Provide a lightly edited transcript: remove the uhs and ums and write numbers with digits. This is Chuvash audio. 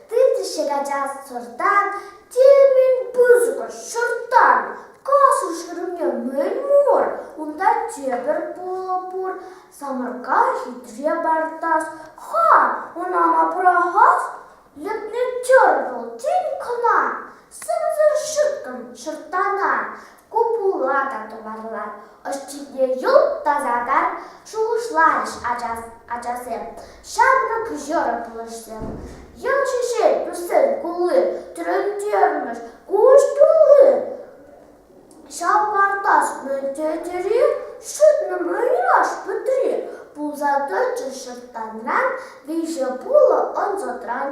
Тытӑҫҫӗ кача сӑртан, темӗн пысӑкӑш шӑрттан. Касӑ ҫырӑвне мӗн мур, унта тепӗр пулӑ пур. Самӑрка хитре партас, ха, ӑна ма пӑрахас? Лӗпне тӗр вӑл тин кӑна, сӗмсӗр ҫӑткӑн шӑрттана. Ку пула та тӑварлар, ӑшчикне йӑлт тасатар, шухӑшларӗҫ ачасем, ҫамрӑк йӑрӑ пулӑшсем. Йӑл ҫиҫет туссен кулли, тӗлӗнтермӗш куҫ тулли. Ҫав партас мӗн тетӗр-и? Ҫӗтнӗ мӑйраш пӗтри пулса тӑчӗ шӑрттанран, виҫӗ пулӑ ӑнсӑртран.